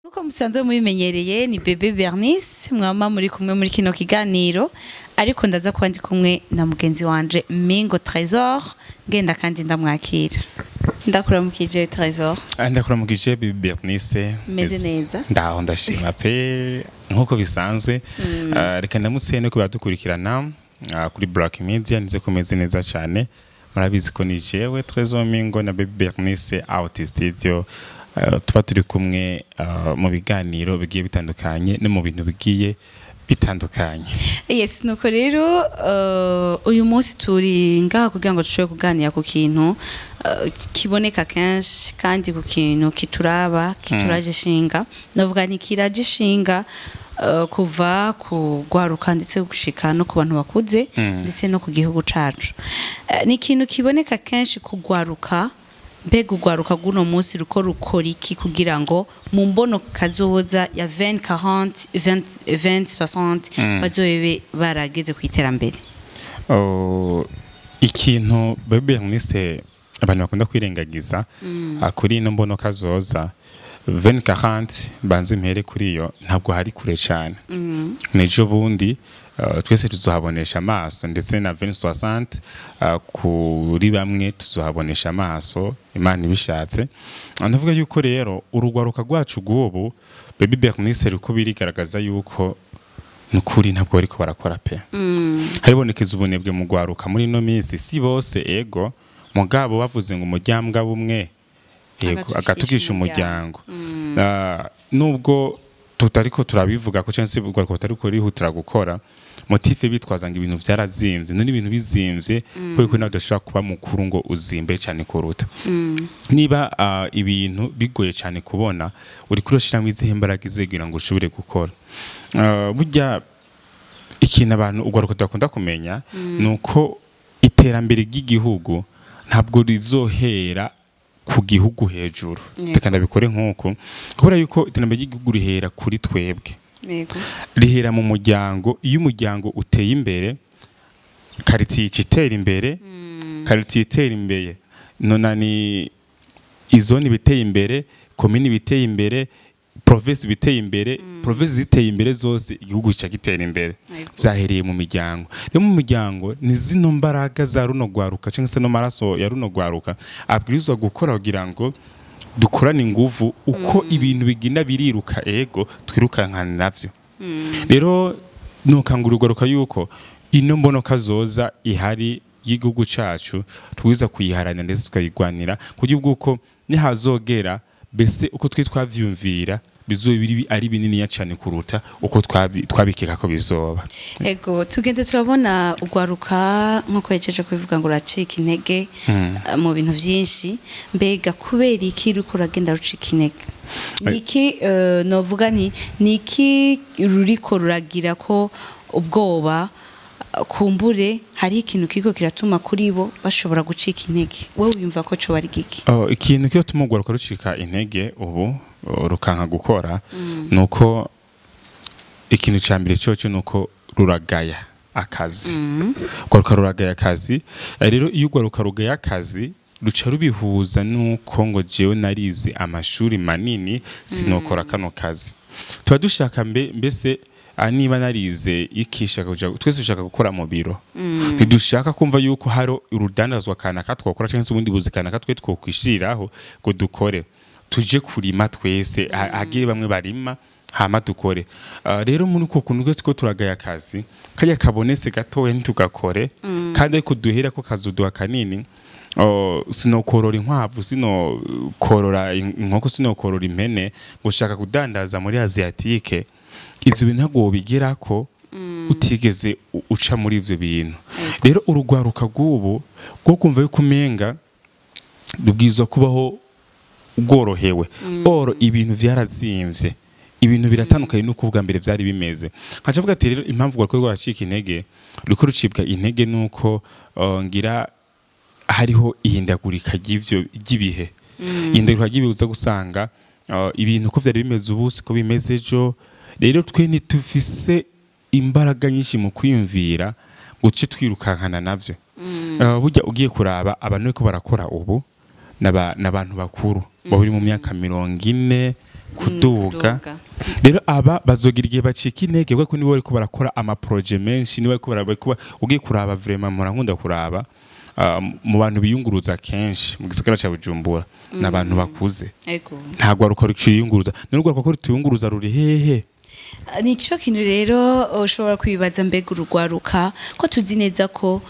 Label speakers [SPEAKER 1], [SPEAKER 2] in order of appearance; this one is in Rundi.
[SPEAKER 1] Nkuko musanzwe mubimenyereye, ni Bebe Bernice mwama muri kumwe muri kino kiganiro, ariko ndaza kuba ndi kumwe na mugenzi wanje Mingo Trésor. Ngenda kandi ndamwakira. Ndakuramukije, Trésor.
[SPEAKER 2] Ndakuramukije, Bebe Bernice.
[SPEAKER 1] Meze neza.
[SPEAKER 2] Ndaho, ndashima pe, nkuko bisanzwe. Reka ndamutse no kubadukurikirana kuri Black Media, nize kumeze neza cyane. Murabizi ko ni jewe Trésor Mingo na Bebe Bernice out studio. Tuba turi kumwe mu biganiro bigiye bitandukanye no mu bintu bigiye bitandukanye.
[SPEAKER 1] Yes, nuko rero uyu munsi turi ngaha kugira ngo dushobore kuganira ku kintu kiboneka kenshi kandi ku kintu kituraba, kituraje ishinga. Navuga ni kiraje ishinga kuva ku rwaruka ndetse gushika no ku bantu bakuze ndetse no ku gihugu cacu. Ni ikintu kiboneka kenshi ku rwaruka. Mbega urwaruka rw'uno munsi ruko rukora iki kugira ngo mu mbono kazoza ya 20 40 20 20 60 bazobe barageze ku iterambere?
[SPEAKER 2] Oh, ikintu, Bebe Bernice, abantu bakunda kwirengagiza kuri ino mbono kazoza 2040, banze mpere kuri iyo, ntabwo hari kure cyane, nejo bundi twese tuzohabonesha amaso, ndetse na 2060 kuri bamwe tuzohabonesha amaso, Imana ibishatse. Ndavuga yuko rero urugwaruka rwacu rw'ubu, Baby Bernice, ruko birigaragaza yuko nukuri ntabwo bariko barakora pe. Haribonekeza ubunebwe mu rwaruka muri ino minsi. Si bose, ego, mugabo bavuze ngo umuryambwa bumwe, yego,
[SPEAKER 1] agatukisha
[SPEAKER 2] agatukisha umuryango. Nubwo tutariko turabivuga ko cyangwa se urwaruka batariko rihutira gukora, motif bitwaza ngo ibintu vyarazimvye. None ibintu bizimvye, kubera ko nawe udashobora kuba mukuru ngo uzimbe cyane kuruta niba ibintu bigoye cyane kubona, uriko urashiramo izihe mbaraga izegira ngo ushobore gukora? Burya ikintu abantu urwaruka tudakunda kumenya ni uko iterambere ry'igihugu ntabwo rizohera ku gihugu hejuru. Reka ndabikore nk'uko, kubera yuko iterambere ry'igihugu rihera kuri twebwe, rihera mu muryango. Iyo umuryango uteye imbere, quartier ica itera imbere, quartier itera imbere, nona ni izone ibiteye imbere, komini ibiteye imbere, province ibiteye imbere, province ziteye imbere zose, igihugu gica gitera imbere. Vyahereye mu miryango. Rero mu miryango ni zino mbaraga za runo rwaruka cyangwa se no maraso ya runo rwaruka abwirizwa gukora kugira ngo dukorane inguvu. Uko ibintu bigenda biriruka, ego, twirukankana navyo. Rero nukangura urwaruka yuko ino mbono kazoza ihari y'igihugu cacu twiza kuyiharanira ndetse tukayigwanira, kuburyo bw'uko nihazogera mbese uko twe twavyumvira bizoba biri ari bininiya cyane kuruta uko twabikeka ko bizoba.
[SPEAKER 1] Ego, tugende turabona urwaruka, nk'uko yajeje kubivuga, ngo uracika intege mu bintu byinshi. Mbega kubera iki ruriko ruragenda rucika intege? Niki novuga nti niki ruriko ruragira ko ubwoba? Kumbure hari ikintu kiriko kiratuma kuri bo bashobora gucika intege. Wowe wiyumva ko coba ari giki?
[SPEAKER 2] Oh, ikintu kiratuma urwaruka rucika intege ubu, rukanka gukora, nuko ikintu ca mbere coco nuko ruragaya akazi. Urwaruka ruragaya akazi. Rero iyo urwaruka rugaya akazi, ruca rubihuza nuko ngo jewe narize amashuri manini, sinokora kano kazi. Tuba dushaka mbese niba narize iki, shaka kuja, twese dushaka gukora mu biro. Ntidushaka kumva yuko hari urudandazwa kanaka twakora cyangwa se ubundi buzi kanaka twe twokwishiriraho ngo dukore. Tuje kurima twese, hagire bamwe barima, hama dukore. Rero muri uko kuntu twese ko turagaya akazi, kajya kabonetse gatoya ntitugakore, kandi ariko duhera ko kazoduha kanini. Oh, sinokorora inkwavu, sinokorora inkoko, sinokorora impene ngo ushaka kudandaza muri asiatique. Ivyo bintu ntabwo wobigerako utigeze uca muri ivyo bintu. Rero urugwaruka rw'ubu rwo kumva yuko umenga rubwirizwa kubaho rworohewe, oro ibintu vyarazimvye, ibintu biratandukanye n'uko ubwa mbere vyari bimeze. Nkaca mvuga ati rero impamvu rwariko rwacika intege, ruriko rucibwa intege nuko ngira hariho ihindagurika ry'ivyo ry'ibihe. Ihindagurika ry'ibihe, uza gusanga ibintu uko vyari bimeze ubu siko bimeze ejo. Rero twe ntitufise imbaraga nyinshi mu kwiyumvira ngo tuce twirukankana navyo. Burya ugiye kuraba abantu bariko barakora ubu n'abantu bakuru baba bari mu myaka 40. kuduga.
[SPEAKER 1] Kuduga.
[SPEAKER 2] Rero aba bazogira igihe bacika intege, kuko nibo bariko barakora ama projets menshi, nibo bariko baraba ugiye kuraba vraiment, murankunda kuraba mu bantu biyunguruza kenshi mu gisagara ca Bujumbura n'abantu bakuze. Nta rwaruka rukiyunguruza. None urwaruka ko rutiyunguruza ruri hehe?
[SPEAKER 1] Nico kintu rero ushobora kwibaza, mbega urugwaruka ko tuzi neza ko